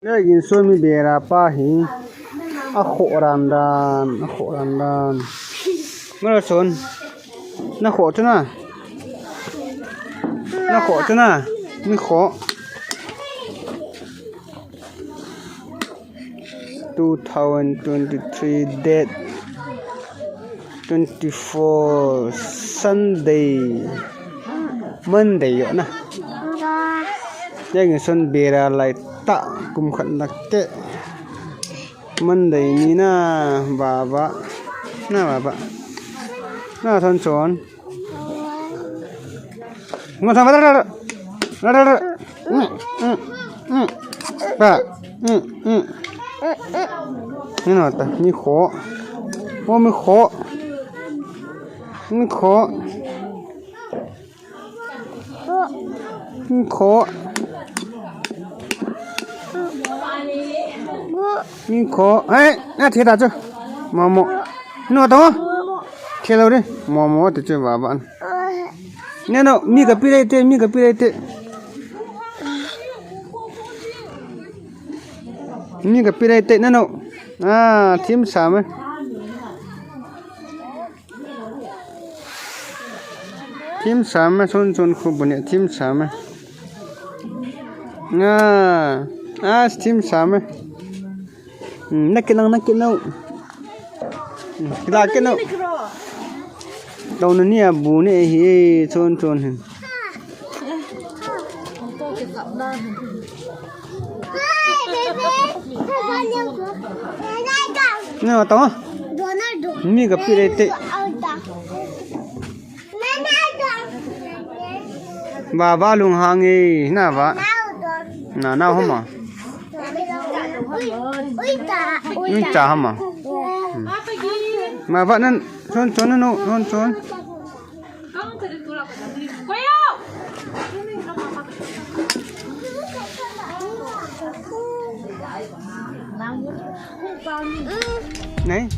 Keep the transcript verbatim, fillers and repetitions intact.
Nagin son mi bera pa hi. Akhoh dan dan, akhoh dan dan. Mara son. Nakhoh chu na. Nakhoh chu na. Nikhoh. Two thousand twenty-three date twenty-four Sunday. Monday yo na. Nagin son bera lai ta kum khat na ke. Monday ni na baba. Na baba. Na son son. Ngo sa ba da da. Da da da. Mm, mm, mm. Ba. Mm, mm. Ni no ta, ni kho. O mi kho. Ni kho. Ni kho. Ni kho. Ai, na theda chu. Momo. No ta. Thelo de. Momo te chu baba. Neno, mi kapi lei te, mi kapi lei te. Mi kapi lei te, neno. Ah, thim sam e. Thim sam e, son son khu bu ne, thim sam e. Ah, ah, thim sam e. Hmm, na ke nang, na ke nau. Hmm, la ke nau. Tau na ni a bu ni hi, chon chon hin. Ni ma tau. Mi kapi lei te. Ba, ba lung hang e, na ba. Na, na homa. Ui cha homa. Hmm. Ma ba nan, son son no, son son. Nei.